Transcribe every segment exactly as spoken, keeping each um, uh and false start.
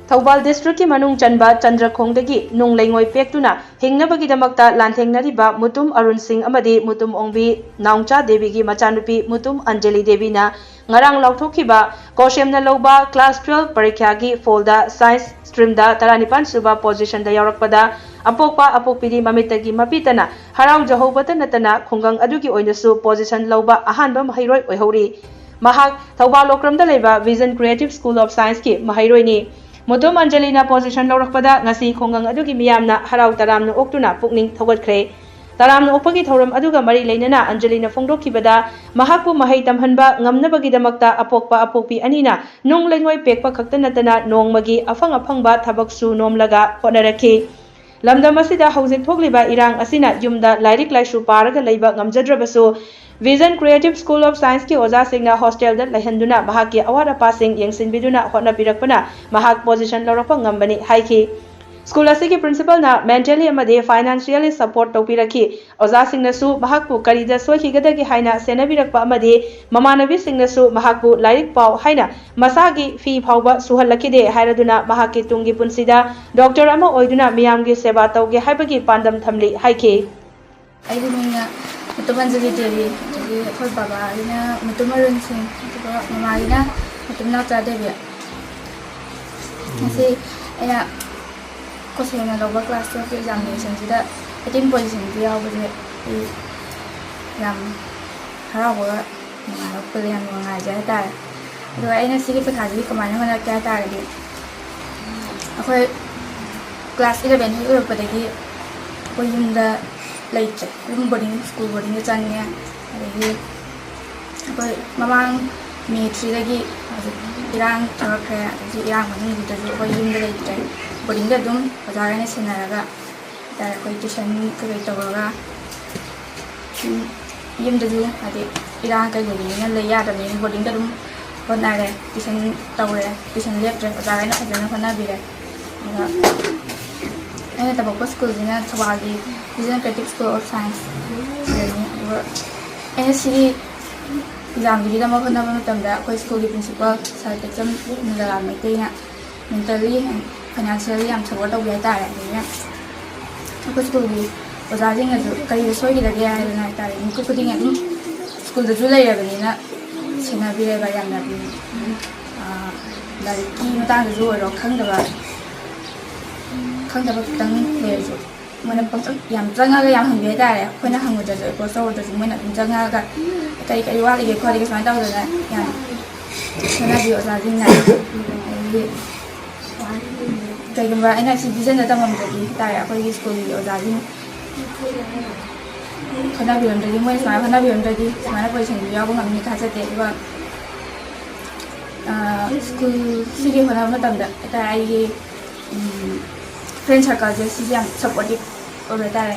ꯊꯧꯕꯥꯜ ꯗꯤꯁꯇ꯭ꯔꯤꯛꯀꯤ ꯃꯅꯨꯡ ꯆꯟꯕ ꯆꯟꯗ꯭ꯔꯈꯣꯡꯗꯒꯤ ꯅꯨꯡ ꯂꯩꯉꯣꯏ ꯄꯦꯛꯇꯨꯅ ꯍꯤꯡꯅꯕꯒꯤꯗꯃꯛꯇ ꯂꯥꯟꯊꯦꯡꯅꯔꯤꯕ ꯃꯨꯇꯨꯝ ꯑꯔꯨꯟ ꯁꯤꯡ ꯑꯃꯗꯤ ꯃꯨꯇꯨꯝ ꯑꯣꯡꯕꯤ ꯅꯥꯎꯆꯥ ꯗꯦꯕꯤꯒꯤ ꯃꯆꯥꯅꯨꯄꯤ ꯃꯨꯇꯨꯝ ꯑꯟꯖꯂꯤ ꯗꯦꯕꯤꯅ ꯉꯔꯥꯡ ꯂꯥꯎꯊꯣꯛꯈꯤꯕ ꯀꯣꯁꯦꯝꯅ ꯂꯧꯕ ꯀ꯭ꯂꯥꯁ ꯇꯨꯋꯦꯜꯐ ꯄꯔꯤꯈ꯭ꯌꯥꯒꯤ ꯐꯣꯜꯗ ꯁꯥꯏꯟꯁ ꯁ꯭ꯇ꯭ꯔꯤꯝꯗ ꯇꯔꯥꯅꯤꯄꯥꯟ ꯁꯨꯕ ꯄꯣꯖꯤꯁꯟꯗ ꯌꯥꯎꯔꯛꯄꯗ ꯑꯄꯣꯛꯄ ꯑꯄꯣꯛꯄꯤꯗꯤ ꯃꯃꯤꯠꯇꯒꯤ ꯃꯄꯤꯇꯅ ꯍꯔꯥꯎꯖꯍꯧꯕꯇ ꯅꯠꯇꯅ ꯈꯨꯡꯒꯪ ꯑꯗꯨꯒꯤ ꯑꯣꯏꯅꯁꯨ ꯄꯣꯖꯤꯁꯟ ꯂꯧꯕ ꯑꯍꯥꯟꯕ ꯃꯍꯩꯔꯣꯏ ꯑꯣꯏꯍꯧꯔꯤ꯫ ꯃꯍꯥꯛ ꯊꯧꯕꯥꯜ ꯂꯣꯛꯀ꯭ꯔꯝꯗ ꯂꯩꯕ Vision Creative School of Scienceꯀꯤ ꯃꯍꯩꯔꯣꯏꯅꯤ꯫ ꯃꯨꯇꯨꯝ ꯑꯟꯖꯂꯤꯅ ꯄꯣꯖꯤꯁꯟ ꯂꯧꯔꯛꯄꯗ ꯉꯁꯤ ꯈꯨꯡꯒꯪ ꯑꯗꯨꯒꯤ ꯃꯤꯌꯥꯝꯅ ꯍꯔꯥꯎ ꯇꯔꯥꯝꯅ ꯑꯣꯛꯇꯨꯅ ꯄꯨꯛꯅꯤꯡ ꯊꯧꯒꯠꯈ꯭ꯔꯦ꯫ ꯇꯔꯥꯝꯅ ꯑꯣꯛꯄꯒꯤ ꯊꯧꯔꯝ ꯑꯗꯨꯒ ꯃꯔꯤ ꯂꯩꯅꯅ ꯑꯟꯖꯂꯤꯅ ꯐꯣꯡꯗꯣꯛꯈꯤꯕꯗ, ꯃꯍꯥꯛꯄꯨ ꯃꯍꯩ ꯇꯝꯍꯟꯕ ꯉꯝꯅꯕꯒꯤꯗꯃꯛꯇ ꯑꯄꯣꯛꯄ ꯑꯄꯣꯛꯄꯤ ꯑꯅꯤꯅ ꯅꯨꯡ ꯂꯩꯉꯣꯏ ꯄꯦꯛꯄ ꯈꯛꯇ ꯅꯠꯇꯅ ꯅꯣꯡꯃꯒꯤ ꯑꯐꯪ ꯑꯐꯪꯕ ꯊꯕꯛꯁꯨ ꯅꯣꯝꯂꯒ ꯍꯣꯠꯅꯔꯛꯈꯤ꯫ ꯂꯝꯗꯝ ꯑꯁꯤꯗ ꯍꯧꯖꯤꯛ ꯊꯣꯛꯂꯤꯕ ꯏꯔꯥꯡ ꯑꯁꯤꯅ ꯌꯨꯝꯗ ꯂꯥꯏꯔꯤꯛ ꯂꯥꯏꯁꯨ ꯄꯥꯔꯒ ꯂꯩꯕ ꯉꯝꯖꯗ꯭ꯔꯕꯁꯨ, Vision Creative School of Scienceꯀꯤ ꯑꯣꯖꯥꯁꯤꯡꯅ ꯍꯣꯁꯇꯦꯜꯗ ꯂꯩꯍꯟꯗꯨꯅ ꯃꯍꯥꯛꯀꯤ ꯑꯋꯥꯠ ꯑꯄꯥꯁꯤꯡ ꯌꯦꯡꯁꯤꯟꯕꯤꯗꯨꯅ ꯍꯣꯠꯅꯕꯤꯔꯛꯄꯅ ꯃꯍꯥꯛ ꯄꯣꯖꯤꯁꯟ ꯂꯧꯔꯛꯄ ꯉꯝꯕꯅꯤ ꯍꯥꯏꯈꯤ꯫ ꯁ꯭ꯀꯨꯜ ꯑꯁꯤꯒꯤ ꯄ꯭ꯔꯤꯟꯁꯤꯄꯜꯅ mentally ꯑꯃꯗꯤ financially support ꯇꯧꯕꯤꯔꯛꯈꯤ꯫ ꯑꯣꯖꯥꯁꯤꯡꯅꯁꯨ ꯃꯍꯥꯛꯄꯨ ꯀꯔꯤꯗ ꯁꯣꯏꯈꯤꯒꯗꯒꯦ ꯍꯥꯏꯅ ꯁꯦꯟꯅꯕꯤꯔꯛꯄ ꯑꯃꯗꯤ ꯃꯃꯥꯟꯅꯕꯤꯁꯤꯡꯅꯁꯨ ꯃꯍꯥꯛꯄꯨ ꯂꯥꯏꯔꯤꯛ ꯄꯥꯎ ꯍꯥꯏꯅ ꯃꯁꯥꯒꯤ ꯐꯤ ꯐꯥꯎꯕ ꯁꯨꯍꯜꯂꯛꯈꯤꯗꯦ ꯍꯥꯏꯔꯗꯨꯅ ꯃꯍꯥꯛꯀꯤ ꯇꯨꯡꯒꯤ ꯄꯨꯟꯁꯤꯗ ꯗꯣꯛꯇꯔ ꯑꯃ ꯑꯣꯏꯗꯨꯅ ꯃꯤꯌꯥꯝꯒꯤ ꯁꯦꯕꯥ ꯇꯧꯒꯦ ꯍꯥꯏꯕꯒꯤ ꯄꯥꯟꯗꯝ ꯊꯝꯂꯤ ꯍꯥꯏꯈꯤ꯫ ꯑꯩꯒꯤ ꯃꯤꯡꯅ ꯃꯨꯇꯨꯝ ꯑꯟꯖꯂꯤ ꯗꯦꯕꯤ, ꯑꯗꯒꯤ ꯑꯩꯈꯣꯏ ꯕꯕꯥꯒꯤꯅ ꯃꯨꯇꯨꯝ ꯑꯔꯨꯟ ꯁꯤꯡ, ꯑꯗꯨꯒ ꯃꯃꯥꯒꯤꯅ ꯃꯨꯇꯨꯝ ꯅꯥꯎꯆꯥ ꯗꯦꯕꯤ꯫ ꯉꯁꯤ ꯑꯩꯅ ꯀꯣꯁꯦꯝꯅ ꯂꯧꯕ ꯀ꯭ꯂꯥꯁ ꯇꯨꯋꯦꯜꯐꯀꯤ ꯑꯦꯛꯖꯥꯃꯤꯅꯦꯁꯟꯁꯤꯗ ꯑꯩꯠꯇꯤꯟ ꯄꯣꯖꯤꯁꯟꯗ ꯌꯥꯎꯕꯁꯦ ꯑꯩ ꯌꯥꯝ ꯍꯔꯥꯎꯕꯒ ꯅꯨꯡꯉꯥꯏꯕ ꯐꯨꯜꯂꯦ, ꯌꯥꯝ ꯅꯨꯡꯉꯥꯏꯖꯩ ꯍꯥꯏꯇꯥꯔꯦ꯫ ꯑꯗꯨꯒ ꯑꯩꯅ ꯁꯤꯒꯤ ꯄꯩꯈꯥꯁꯤꯒꯤ ꯀꯃꯥꯏꯅ ꯍꯣꯠꯅꯔꯛꯀꯦ ꯍꯥꯏ ꯇꯥꯔꯒꯗꯤ, ꯑꯩꯈꯣꯏ ꯀ꯭ꯂꯥꯁ ꯏꯂꯚꯦꯟ ꯍꯦꯛ ꯂꯣꯏꯔꯛꯄꯗꯒꯤ ꯑꯩꯈꯣꯏ ꯌꯨꯝꯗ ꯂꯩꯇ꯭ꯔꯦ꯫ ꯑꯗꯨꯝ ꯕꯣꯔꯗꯤꯡ, ꯁ꯭ꯀꯨꯜ ꯕꯣꯔꯗꯤꯡꯗ ꯆꯪꯉꯦ꯫ ꯑꯗꯒꯤ ꯑꯩꯈꯣꯏ ꯃꯃꯥꯡ ꯃꯦ ꯊ꯭ꯔꯤꯗꯒꯤ ꯍꯧꯖꯤꯛ ꯏꯔꯥꯡ ꯊꯣꯛꯂꯛꯈ꯭ꯔꯦ꯫ ꯑꯗꯒꯤ ꯏꯔꯥꯡ ꯃꯅꯨꯡꯗꯨꯗꯁꯨ ꯑꯩꯈꯣꯏ ꯌꯨꯝꯗ ꯂꯩꯇ꯭ꯔꯦ꯫ ꯕꯣꯔꯗꯤꯡꯗ ꯑꯗꯨꯝ ꯑꯣꯖꯥꯈꯩꯅ ꯁꯦꯟꯅꯔꯒ ꯍꯥꯏꯇꯥꯔꯦ, ꯑꯩꯈꯣꯏ ꯇ꯭ꯌꯨꯁꯟ ꯀꯩꯀꯩ ꯇꯧꯔꯒ, ꯎꯝ, ꯌꯨꯝꯗꯁꯨ ꯍꯥꯏꯗꯤ ꯏꯔꯥꯡ ꯀꯩ ꯂꯩꯕꯅꯤꯅ ꯂꯩ ꯌꯥꯗꯕꯅꯤꯅ ꯕꯣꯔꯗꯤꯡꯗ ꯑꯗꯨꯝ ꯍꯣꯠꯅꯔꯦ꯫ ꯇ꯭ꯌꯨꯁꯟ ꯇꯧꯔꯦ, ꯇ꯭ꯌꯨꯁꯟ ꯂꯦꯞꯇ꯭ꯔꯦ, ꯑꯣꯖꯥꯈꯩꯅ ꯐꯖꯅ ꯍꯣꯠꯅꯕꯤꯔꯦ꯫ ꯑꯗꯨꯒ ꯑꯩꯅ ꯇꯝꯃꯛꯄ ꯁ꯭ꯀꯨꯜꯁꯤꯅ ꯊꯧꯕꯥꯜꯒꯤ Vision Creative School of Science ꯁꯤꯗꯅꯤ꯫ ꯑꯗꯨꯒ ꯑꯩꯅ ꯁꯤꯒꯤ ꯑꯦꯛꯖꯥꯝꯁꯤꯒꯤꯗꯃꯛ ꯍꯣꯠꯅꯕ ꯃꯇꯝꯗ ꯑꯩꯈꯣꯏ ꯁ꯭ꯀꯨꯜꯒꯤ ꯄ꯭ꯔꯤꯟꯁꯤꯄꯥꯜ ꯁꯥꯔ ꯇꯦꯛꯆꯝ ꯅꯟꯗꯂꯥꯜ ꯃꯩꯇꯩꯅ Mentally and financially ꯌꯥꯝ support ꯇꯧꯕꯤ ꯍꯥꯏꯇꯥꯔꯦ꯫ ꯑꯗꯒꯤ ꯑꯩꯈꯣꯏ ꯁ꯭ꯀꯨꯜꯒꯤ ꯑꯣꯖꯥꯁꯤꯡꯅꯁꯨ ꯀꯔꯤꯗ ꯁꯣꯏꯈꯤꯗꯒꯦ ꯍꯥꯏꯗꯅ ꯍꯥꯏꯇꯥꯔꯦ, ꯅꯨꯃꯤꯠ ꯈꯨꯗꯤꯡꯒꯤ ꯑꯗꯨꯝ ꯁ꯭ꯀꯨꯜꯗꯁꯨ ꯂꯩꯔꯕꯅꯤꯅ ꯁꯦꯟꯅꯕꯤꯔꯦꯕ ꯌꯥꯝꯅ꯫ ꯑꯗꯨꯝ, ꯑꯥ, ꯂꯥꯏꯔꯤꯛꯀꯤ ꯃꯇꯥꯡꯗꯁꯨ ꯑꯣꯏꯔꯣ, ꯈꯪꯗꯕ ꯈꯪꯗꯕ ꯈꯤꯇꯪ ꯂꯩꯔꯁꯨ ꯃꯣꯏꯅ ꯄꯪꯆꯪ-, ꯌꯥꯝ ꯆꯪꯉꯒ ꯌꯥꯝ ꯍꯪꯕꯤ ꯍꯥꯏꯇꯥꯔꯦ꯫ ꯑꯩꯈꯣꯏꯅ ꯍꯪꯉꯨꯗ꯭ꯔꯁꯨ, ꯑꯦꯄ꯭ꯔꯣꯁ ꯇꯧꯔꯨꯗ꯭ꯔꯁꯨ ꯃꯣꯏꯅ ꯑꯗꯨꯝ ꯆꯪꯉꯛꯑꯒ ꯀꯔꯤ ꯀꯔꯤ ꯋꯥꯠꯂꯤꯒꯦ ꯈꯣꯠꯂꯤꯒꯦ ꯁꯨꯃꯥꯏꯅ ꯇꯧꯗꯅ ꯌꯥꯝ ꯁꯦꯟꯅꯕꯤ ꯑꯣꯖꯥꯁꯤꯡꯅ꯫ ꯑꯗꯒꯤ ꯀꯩꯒꯨꯝꯕ ꯑꯩꯅ ꯁꯤ ꯚꯤꯖꯟꯗ ꯇꯝꯃꯝꯗ꯭ꯔꯗꯤ ꯍꯥꯏꯇꯥꯔꯦ, ꯑꯩꯈꯣꯏꯒꯤ ꯁ꯭ꯀꯨꯜꯒꯤ ꯑꯣꯖꯥꯁꯤꯡ ꯍꯣꯠꯅꯕꯤꯔꯝꯗ꯭ꯔꯗꯤ, ꯃꯣꯏꯅ ꯁꯨꯃꯥꯏꯅ ꯍꯣꯠꯅꯕꯤꯔꯝꯗ꯭ꯔꯗꯤ ꯁꯨꯃꯥꯏꯅ ꯄꯣꯖꯤꯁꯟꯗꯨ ꯌꯥꯎꯕ ꯉꯝꯅꯤ ꯊꯥꯖꯗꯦ꯫ ꯑꯗꯨꯒ, ꯑ, ꯁ꯭ꯀꯨꯜꯁꯤꯒꯤ ꯍꯣꯠꯅꯕ ꯃꯇꯝꯗ ꯍꯥꯏꯇꯥꯔꯦ, ꯑꯩꯒꯤ, ꯎꯝ, ꯐ꯭ꯔꯦꯟ ꯁꯔꯀꯜꯁꯦ ꯁꯤꯁꯦ ꯌꯥꯝ ꯁꯞꯄꯣꯔꯇꯤꯞ ꯑꯣꯏꯕ ꯍꯥꯏꯇꯥꯔꯦ꯫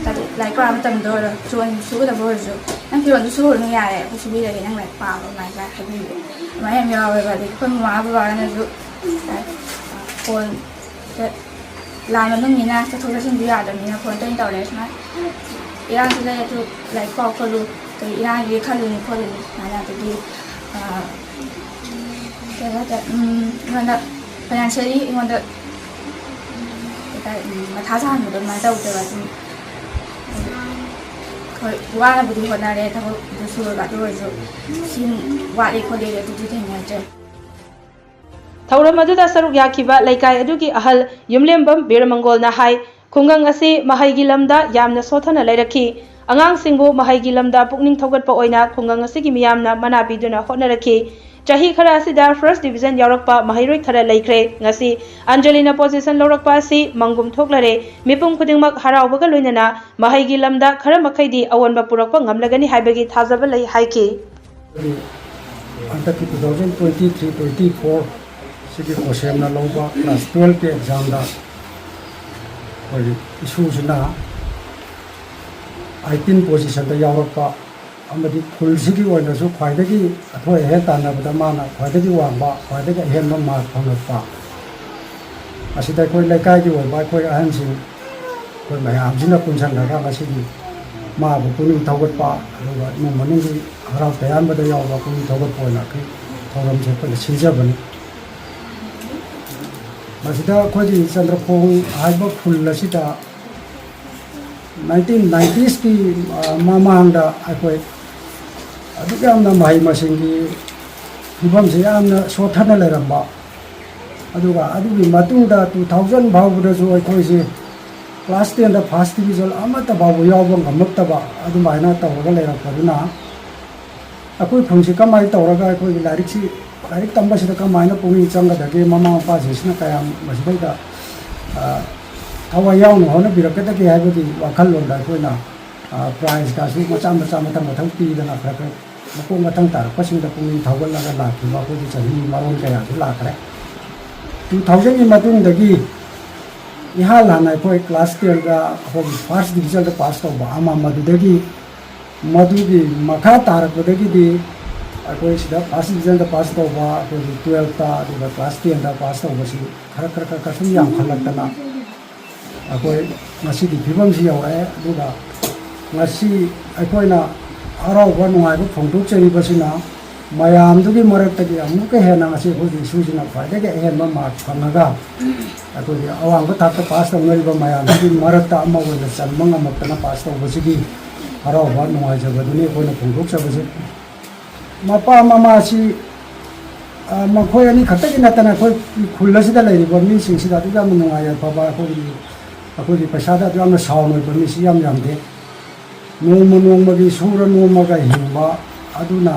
ꯍꯥꯏꯗꯤ ꯂꯥꯏꯔꯤꯛ ꯄꯥꯕ ꯃꯇꯝꯗ ꯑꯣꯏꯔꯣ, ꯐꯤꯔꯣꯟ ꯁꯨꯒꯗꯕ ꯑꯣꯏꯔꯁꯨ, "ꯅꯪ ꯐꯤꯔꯣꯟꯗꯨ ꯁꯨꯔꯨꯅꯨ ꯌꯥꯔꯦ, ꯑꯩꯈꯣꯏ ꯁꯨꯕꯤꯔꯒꯦ, ꯅꯪ ꯂꯥꯏꯔꯤꯛ ꯄꯥꯕ", ꯑꯗꯨꯃꯥꯏꯅ ꯍꯥꯏꯕꯤꯕ ꯑꯗꯨꯃꯥꯏꯅ ꯌꯥꯝ ꯌꯥꯎꯋꯦꯕ꯫ ꯑꯗꯒꯤ ꯑꯩꯈꯣꯏ ꯃꯃꯥ ꯕꯕꯥꯅꯁꯨ ꯐꯣꯟ ꯂꯥꯟ ꯃꯅꯨꯡꯅꯤꯅ ꯆꯠꯊꯣꯛ ꯆꯠꯁꯤꯟꯁꯨ ꯌꯥꯗꯕꯅꯤꯅ ꯐꯣꯟ ꯇꯣꯏꯅ ꯇꯧꯔꯦ꯫ ꯁꯨꯃꯥꯏꯅ ꯏꯔꯥꯡꯁꯨ ꯂꯩ, ꯑꯗꯨ ꯂꯥꯏꯔꯤꯛ ꯄꯥꯎ ꯈꯣꯠꯂꯨ, ꯀꯔꯤ ꯏꯔꯥꯡꯒꯤ ꯈꯜꯂꯤꯅꯤ ꯈꯣꯠꯂꯤꯅꯤ ꯁꯨꯃꯥꯏꯅ꯫ ꯑꯗꯒꯤ, ꯑꯥ, ꯀꯩ ꯍꯥꯏꯇꯥꯔꯦ, ꯎꯝ, ꯑꯩꯉꯣꯟꯗ ꯐꯥꯏꯅꯥꯟꯁꯤꯌꯦꯜꯂꯤ ꯑꯩꯉꯣꯟꯗ ꯀꯩ ꯍꯥꯏꯇꯥꯔꯦ, ꯎꯝ, ꯃꯊꯥ ꯁꯥꯍꯟꯕꯗꯣ ꯑꯗꯨꯃꯥꯏꯅ ꯇꯧꯗꯦꯕ꯫ ꯑꯗꯨꯝ ꯍꯣꯏ, ꯋꯥꯅꯕꯨꯗꯤ ꯍꯣꯠꯅꯔꯦ ꯊꯕꯛꯇꯨ ꯁꯨꯔꯒ, ꯑꯗꯨ ꯑꯣꯏꯔꯁꯨ ꯁꯤ ꯋꯥꯠꯂꯤ ꯈꯣꯠꯂꯤ ꯑꯗꯨꯗꯤ ꯊꯦꯡꯅꯗ꯭ꯔꯦ꯫ ꯊꯧꯔꯝ ꯑꯗꯨꯗ ꯁꯔꯨꯛ ꯌꯥꯈꯤꯕ ꯂꯩꯀꯥꯏ ꯑꯗꯨꯒꯤ ꯑꯍꯜ ꯌꯨꯝꯂꯦꯝꯕꯝ ꯕꯤꯔꯃꯪꯒꯣꯜꯅ ꯍꯥꯏ, ꯈꯨꯡꯒꯪ ꯑꯁꯤ ꯃꯍꯩꯒꯤ ꯂꯝꯗ ꯌꯥꯝꯅ ꯁꯣꯠꯊꯅ ꯂꯩꯔꯛꯈꯤ꯫ ꯑꯉꯥꯡꯁꯤꯡꯕꯨ ꯃꯍꯩꯒꯤ ꯂꯝꯗ ꯄꯨꯛꯅꯤꯡ ꯊꯧꯒꯠꯄ ꯑꯣꯏꯅ ꯈꯨꯡꯒꯪ ꯑꯁꯤꯒꯤ ꯃꯤꯌꯥꯝꯅ ꯃꯅꯥ ꯄꯤꯗꯨꯅ ꯍꯣꯠꯅꯔꯛꯈꯤ꯫ ꯆꯍꯤ ꯈꯔ ꯑꯁꯤꯗ first division ꯌꯥꯎꯔꯛꯄ ꯃꯍꯩꯔꯣꯏ ꯈꯔ ꯂꯩꯈ꯭ꯔꯦ꯫ ꯉꯁꯤ ꯑꯟꯖꯂꯤꯅ position ꯂꯧꯔꯛꯄ ꯑꯁꯤ ꯃꯪꯒꯨꯝ ꯊꯣꯛꯂꯔꯦ꯫ ꯃꯤꯄꯨꯝ ꯈꯨꯗꯤꯡꯃꯛ ꯍꯔꯥꯎꯕꯒ ꯂꯣꯏꯅꯅ ꯃꯍꯩꯒꯤ ꯂꯝꯗ ꯈꯔ ꯃꯈꯩꯗꯤ ꯑꯑꯣꯟꯕ ꯄꯨꯔꯛꯄ ꯉꯝꯂꯒꯅꯤ ꯍꯥꯏꯕꯒꯤ ꯊꯥꯖꯕ ꯂꯩ ꯍꯥꯏꯈꯤ꯫ ꯍꯟꯗꯛꯀꯤ two thousand twenty three twenty four ꯁꯤꯒꯤ ꯀꯣꯁꯦꯝꯅ ꯂꯧꯕ class twelve ꯀꯤ exam ꯗ ꯑꯩꯈꯣꯏꯒꯤ ꯏꯁꯨꯁꯤꯅ eighteen position ꯗ ꯌꯥꯎꯔꯛꯄ ꯑꯃꯗꯤ ꯈꯨꯜꯁꯤꯒꯤ ꯑꯣꯏꯅꯁꯨ ꯈ꯭ꯋꯥꯏꯗꯒꯤ ꯑꯊꯣꯏ ꯑꯍꯦꯟ ꯇꯥꯟꯅꯕꯗ ꯃꯥꯅ ꯈ꯭ꯋꯥꯏꯗꯒꯤ ꯋꯥꯡꯕ, ꯈ꯭ꯋꯥꯏꯗꯒꯤ ꯑꯍꯦꯟꯕ mark ꯐꯪꯂꯛꯄ ꯑꯁꯤꯗ ꯑꯩꯈꯣꯏ ꯂꯩꯀꯥꯏꯒꯤ ꯑꯣꯏꯕ ꯑꯩꯈꯣꯏ ꯑꯍꯟꯁꯤꯡ, ꯑꯩꯈꯣꯏ ꯃꯌꯥꯝꯁꯤꯅ ꯄꯨꯟꯁꯤꯜꯂꯒ ꯉꯁꯤꯗꯤ ꯃꯥꯕꯨ ꯄꯨꯛꯅꯤꯡ ꯊꯧꯒꯠꯄ, ꯑꯗꯨꯒ ꯏꯃꯨꯡ ꯃꯅꯨꯡꯒꯤ ꯍꯔꯥꯎ ꯇꯌꯥꯝꯕꯗ ꯌꯥꯎꯕ ꯄꯨꯛꯅꯤꯡ ꯊꯧꯒꯠꯄ ꯑꯣꯏꯅ ꯑꯩꯈꯣꯏ ꯊꯧꯔꯝꯁꯦ ꯑꯩꯈꯣꯏꯅ ꯁꯤꯟꯖꯕꯅꯤ꯫ ꯃꯁꯤꯗ ꯑꯩꯈꯣꯏꯒꯤ ꯆꯟꯗ꯭ꯔꯈꯣꯡ ꯍꯥꯏꯕ ꯈꯨꯜ ꯑꯁꯤꯗ ꯅꯥꯏꯟꯇꯤꯟ ꯅꯥꯏꯟꯇꯤꯁꯀꯤ ꯃꯃꯥꯡꯗ ꯑꯩꯈꯣꯏ ꯑꯗꯨꯛ ꯌꯥꯝꯅ ꯃꯍꯩ ꯃꯁꯤꯡꯒꯤ ꯐꯤꯕꯝꯁꯤ ꯌꯥꯝꯅ ꯁꯣꯠꯊꯅ ꯂꯩꯔꯝꯕ, ꯑꯗꯨꯒ ꯑꯗꯨꯒꯤ ꯃꯇꯨꯡꯗ ꯇꯨ ꯊꯥꯎꯖꯟ ꯐꯥꯎꯕꯗꯁꯨ ꯑꯩꯈꯣꯏꯁꯤ ꯀ꯭ꯂꯥꯁ ꯇꯦꯟꯗ ꯐꯥꯔꯁ ꯗꯤꯕꯤꯖꯟ ꯑꯃꯠꯇ ꯐꯥꯎꯕ ꯌꯥꯎꯕ ꯉꯝꯃꯛꯇꯕ ꯑꯗꯨꯃꯥꯏꯅ ꯇꯧꯔꯒ ꯂꯩꯔꯛꯄꯗꯨꯅ, ꯑꯩꯈꯣꯏ ꯈꯨꯟꯁꯤ ꯀꯃꯥꯏꯅ ꯇꯧꯔꯒ ꯑꯩꯈꯣꯏꯒꯤ ꯂꯥꯏꯔꯤꯛꯁꯤ, ꯂꯥꯏꯔꯤꯛ ꯇꯝꯕꯁꯤꯗ ꯀꯃꯥꯏꯅ ꯄꯨꯛꯅꯤꯡ ꯆꯪꯒꯗꯒꯦ, ꯃꯃꯥ ꯃꯄꯥꯁꯤꯡꯁꯤꯅ ꯀꯌꯥꯝ ꯃꯁꯤꯗꯩꯗ, ꯑ, ꯊꯋꯥꯏ ꯌꯥꯎꯅ ꯍꯣꯠꯅꯕꯤꯔꯛꯀꯗꯒꯦ ꯍꯥꯏꯕꯒꯤ ꯋꯥꯈꯜꯂꯣꯟꯗ ꯑꯩꯈꯣꯏꯅ, ꯑ, ꯄ꯭ꯔꯥꯏꯖꯀꯥꯁꯨ ꯃꯆꯥ ꯃꯆꯥ ꯃꯊꯪ ꯃꯊꯪ ꯄꯤꯗꯅ ꯈꯔ ꯈꯔ ꯃꯀꯣꯛ ꯃꯊꯪ ꯇꯥꯔꯛꯄꯁꯤꯡꯗ ꯄꯨꯛꯅꯤꯡ ꯊꯧꯒꯠꯂꯒ ꯂꯥꯛꯈꯤꯕ ꯑꯩꯈꯣꯏꯒꯤ ꯆꯍꯤ ꯃꯔꯣꯟ ꯀꯌꯥꯁꯨ ꯂꯥꯛꯈ꯭ꯔꯦ꯫ ꯇꯨ ꯊꯥꯎꯖꯟꯒꯤ ꯃꯇꯨꯡꯗꯒꯤ ꯏꯍꯥꯟ ꯍꯥꯟꯅ ꯑꯩꯈꯣꯏ ꯀ꯭ꯂꯥꯁ ꯇꯦꯟꯗ ꯑꯩꯈꯣꯏꯒꯤ ꯐꯥꯔꯁ ꯗꯤꯕꯤꯖꯟꯗ ꯄꯥꯁ ꯇꯧꯕ ꯑꯃ, ꯃꯗꯨꯗꯒꯤ, ꯃꯗꯨꯒꯤ ꯃꯈꯥ ꯇꯥꯔꯛꯄꯗꯒꯤꯗꯤ ꯑꯩꯈꯣꯏ ꯁꯤꯗ ꯐꯥꯔꯁ ꯗꯤꯕꯤꯖꯟꯗ ꯄꯥꯁ ꯇꯧꯕ, ꯑꯩꯈꯣꯏꯒꯤ ꯇꯨꯌꯦꯜꯞꯇ, ꯑꯗꯨꯒ ꯀ꯭ꯂꯥꯁ ꯇꯦꯟꯗ ꯄꯥꯁ ꯇꯧꯕꯁꯤ ꯈꯔ, ꯈꯔ, ꯈꯔ, ꯈꯔ ꯁꯨꯝ ꯌꯥꯝꯈꯠꯂꯛꯇꯅ ꯑꯩꯈꯣꯏ ꯉꯁꯤꯒꯤ ꯐꯤꯕꯝꯁꯤ ꯌꯧꯔꯛꯑꯦ꯫ ꯑꯗꯨꯒ ꯉꯁꯤ ꯑꯩꯈꯣꯏꯅ ꯍꯔꯥꯎꯕ ꯅꯨꯡꯉꯥꯏꯕ ꯐꯣꯡꯗꯣꯛꯆꯔꯤꯕꯁꯤꯅ ꯃꯌꯥꯝꯗꯨꯒꯤ ꯃꯔꯛꯇꯒꯤ ꯑꯃꯨꯛꯀ ꯍꯦꯟꯅ ꯉꯁꯤ ꯑꯩꯈꯣꯏꯒꯤ ꯏꯁꯨꯁꯤꯅ ꯈ꯭ꯋꯥꯏꯗꯒꯤ ꯑꯍꯦꯟꯕ ꯃꯥꯔꯛ ꯐꯪꯉꯒ ꯑꯩꯈꯣꯏꯒꯤ ꯑꯋꯥꯡꯕ ꯊꯥꯛꯇ ꯄꯥꯁ ꯇꯧꯅꯔꯤꯕ ꯃꯌꯥꯝꯗꯨꯒꯤ ꯃꯔꯛꯇ ꯑꯃ ꯑꯣꯏꯅ ꯆꯟꯕ ꯉꯝꯃꯛꯇꯅ ꯄꯥꯁ ꯇꯧꯕꯁꯤꯒꯤ ꯍꯔꯥꯎꯕ ꯅꯨꯡꯉꯥꯏꯖꯕꯗꯨꯅꯤ ꯑꯩꯈꯣꯏꯅ ꯐꯣꯡꯗꯣꯛꯆꯕꯁꯦ꯫ ꯃꯄꯥ ꯃꯃꯥꯁꯤ, ꯑ, ꯃꯈꯣꯏ ꯑꯅꯤ ꯈꯛꯇꯒꯤ ꯅꯠꯇꯅ ꯑꯩꯈꯣꯏ ꯈꯨꯜ ꯑꯁꯤꯗ ꯂꯩꯔꯤꯕ ꯃꯤꯁꯤꯡꯁꯤꯗ ꯑꯗꯨꯛ ꯌꯥꯝꯅ ꯅꯨꯡꯉꯥꯏ ꯌꯥꯏꯐꯕ, ꯑꯩꯈꯣꯏꯒꯤ, ꯑꯩꯈꯣꯏꯒꯤ ꯄꯩꯁꯥꯗ ꯑꯗꯨꯛ ꯌꯥꯝꯅ ꯁꯥꯎꯅ ꯑꯣꯏꯕ ꯃꯤꯁꯤ ꯌꯥꯝ ꯌꯥꯝꯗꯦ꯫ ꯅꯣꯡꯃ ꯅꯣꯡꯃꯒꯤ ꯁꯨꯔ ꯅꯣꯝꯃꯒ ꯍꯤꯡꯕ ꯑꯗꯨꯅ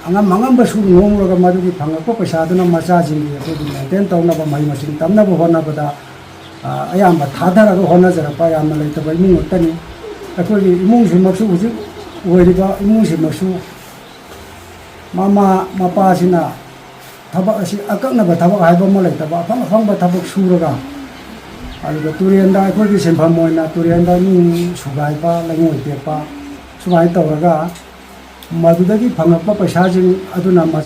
ꯑꯉꯝ ꯑꯉꯝꯕ ꯁꯨꯔ ꯅꯣꯝꯃꯨꯔꯒ ꯃꯗꯨꯒꯤ ꯐꯪꯉꯛꯄ ꯄꯩꯁꯥꯗꯨꯅ ꯃꯆꯥꯁꯤꯡꯒꯤ ꯑꯩꯈꯣꯏꯒꯤ ꯃꯦꯟꯇꯦꯟ ꯇꯧꯅꯕ, ꯃꯍꯩ ꯃꯁꯤꯡ ꯇꯝꯅꯕ ꯍꯣꯠꯅꯕꯗ, ꯑ, ꯑꯌꯥꯝꯕ ꯊꯥꯗꯔꯒ ꯍꯣꯠꯅꯖꯔꯛꯄ ꯌꯥꯝꯅ ꯂꯩꯇꯕ ꯏꯃꯨꯡ ꯉꯥꯛꯇꯅꯤ꯫ ꯑꯩꯈꯣꯏꯒꯤ ꯏꯃꯨꯡꯁꯤꯃꯛꯁꯨ, ꯍꯧꯖꯤꯛ ꯑꯣꯏꯔꯤꯕ ꯏꯃꯨꯡꯁꯤꯃꯛꯁꯨ ꯃꯃꯥ ꯃꯄꯥꯁꯤꯅ ꯊꯕꯛ ꯑꯁꯤ ꯑꯀꯛꯅꯕ ꯊꯕꯛ ꯍꯥꯏꯕ ꯑꯃ ꯂꯩꯇꯕ, ꯑꯐꯪ ꯑꯐꯪꯕ ꯊꯕꯛ ꯁꯨꯔꯒ, ꯑꯗꯨꯒ ꯇꯨꯔꯦꯟꯗ ꯑꯩꯈꯣꯏꯒꯤ ꯁꯤꯟꯐꯝ ꯑꯣꯏꯅ ꯇꯨꯔꯦꯟꯗ ꯅꯨꯡ ꯁꯨꯒꯥꯏꯕ, ꯂꯩꯉꯣꯏ ꯄꯦꯛꯄ, ꯁꯨꯃꯥꯏꯅ ꯇꯧꯔꯒ ꯃꯗꯨꯗꯒꯤ ꯐꯪꯉꯛꯄ ꯄꯩꯁꯥꯁꯤꯡ ꯑꯗꯨꯅ ꯃ-,